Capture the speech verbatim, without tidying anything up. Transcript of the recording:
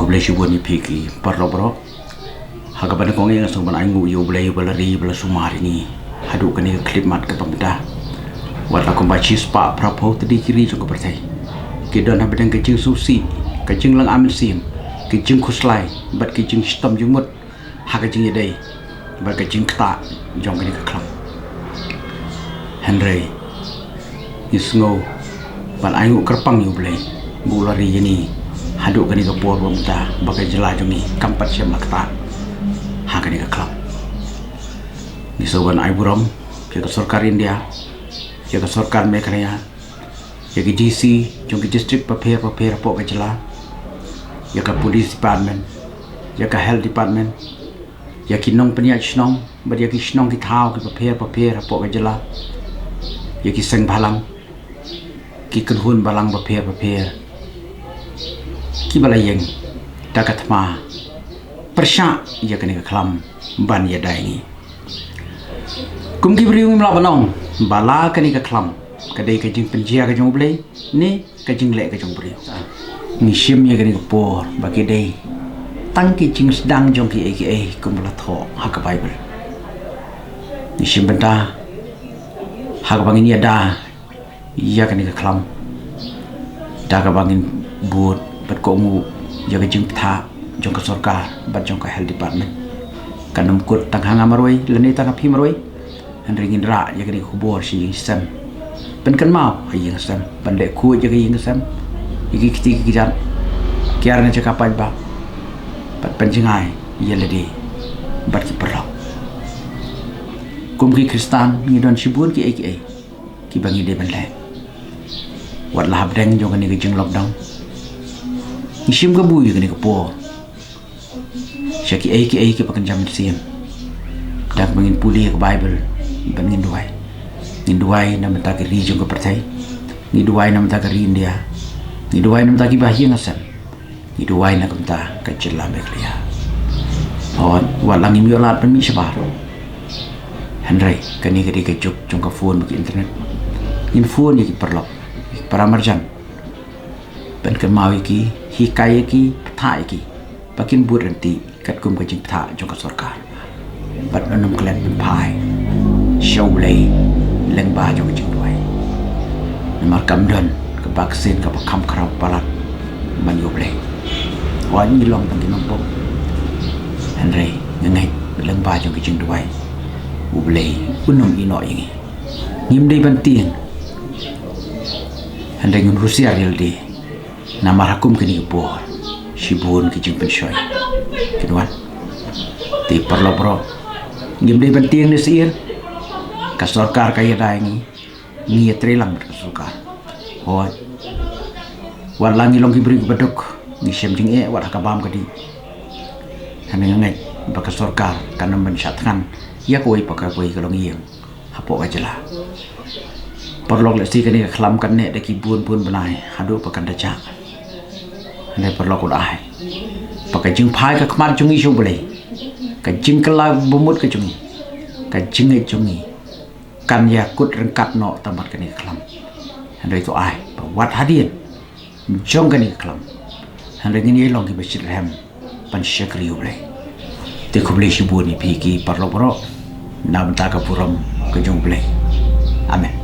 Khublei shibun ïa phi ki paralok baroh. Ha kaba nyngkong nga sngew ban ainguh ïa U Blei uba la ri, uba la sumar ïa ngi haduh kane ka khyllipmat kaba mynta. Wat la kumba shispah phraphew tylli ki ri jong ka pyrthei ki don hapdeng ka jingsngewsih, ka jinglong mynsiem, ka jingkhuslai bad ka jingshitom jingmut ha ka jingïadei bad ka jingktah jong kane ka khlam. Hynrei ngi sngew ban ainguh kyrpang ïa U Blei ba u la ri ïa ngi haduh kane ka por ba mynta ba ka jylla jong ngi kam pat shym la ktah ha kane ka khlam. Ngi sngew ban ai burom ïa ka sorkar India, ïa ka sorkar Meghalaya, ïa ki D C jong ki district bapher bapher hapoh ka jylla, ïa ka police department, ïa ka health department, ïa ki nongpynïaid shnong bad ïa ki shnong ki thaw ki bapher bapher hapoh ka jylla, ïa ki seng bhalang, ki kynhun balang bapher bapher kiba la ïeng da ka thma pyrshah ïa kane ka khlam ban ïada ïa ngi. Kum ki briew ngim lah ban ong ba la kane ka khlam ka dei ka jingpynjia ka jong U Blei ne ka jingleh ka jong u briew. Ngi shim ïa kane ka por ba ki dei tang ki jingsdang jong kiei kiei kumba la thoh ha ka Baibl. Ngi shim bynta ha kaba ngin ïada ïa kane ka khlam da kaba ngin bud bad kohnguh ïa ka jingbthah jong ka sorkar bad jong ka health department. Kan ym kut tang ha nga marwei lane tang ha phi marwei. Hynrei ngin rah ïa kane ka khubor sha ïing sha sem. Pynkynmaw ha ïing ha sem ban leh khuid ïa ka ïing ka sem, ïa ki kti ki kjat, kiar na jaka paidbah bad pynjngai ïa lade bad ki paralok. Kum ki Khristan ngi don shibun kiei kiei kiba ngi dei ban leh. Wat la hapdeng jong kane ka jing lockdown ngi shim kabu ïa kane ka por sha kiei kiei kiba kynja mynsiem. Da kaba ngin pule ïa ka Baibl bad ngin duwai. Ngin duwai na bynta ka ri jong ka pyrthei. Ngi duwai na bynta ka ri India. Ngi duwai na bynta kiba ha ïing ha sem. Ngi duwai na ka bynta ka jylla Meghalaya. Hooid, wat la ngim ïoh lad ban mih shabar, hynrei kane ka dei ka juk jong ka phone bad ka internet. Ngin phone ïa ki paralok, ïa ki para marjan, pynkynmaw ïa ki, hikai ïa ki, bthah ïa ki ba kin bud ryntih katkum ka jingbthah jong ka sorkar. Bad yn ym klet ban phai sha U Blei lyngba jong ka jingduwai. Namar kam don kaba ksien kaba kham khraw palat ban ïa U Blei. Wat ngi long tang ki nongpop, hynrei nga ngeit ba lyngba jong ka jingduwai U Blei un ym ïehnoh ïa ngi. Ngim dei ban tieng, hynrei ngan husiar ïa lade. Namar ha kum kine ki por shibun ki jingpynshoi kin wan. Te paralok baroh, ngim dei ban tieng ne syier. Ka sorkar ka ïada ïa ngi, ngi ïatreilang bad ka sorkar. Hooid, wat la ngi long ki briew kiba duk, ngi shem jingeh wat ha ka bam ka dih. Hynrei nga ngeit ba ka sorkar kan ym ban shah thngan ïa kawei pa kawei ka longïing hapoh ka jylla. Paralok, lehse kane ka khlam kan neh da ki bun bun bnai haduh ba kan da jah. Hynrei paralok, wat ai ba ka jingphai ka khmat jong ngi sha U Blei, ka jingkylla bamut ka jong ngi, ka jingngeit jong ngi kan ïakut ryngkat noh tang bad kane ka khlam. Hynrei to ai ba wat hadien jong kane ka khlam, hynrei ngin ïai long kiba shitrhem ban shakri U Blei. Te khublei shibun ïa phi ki paralok baroh na bynta ka burom ka jong U Blei. Amen.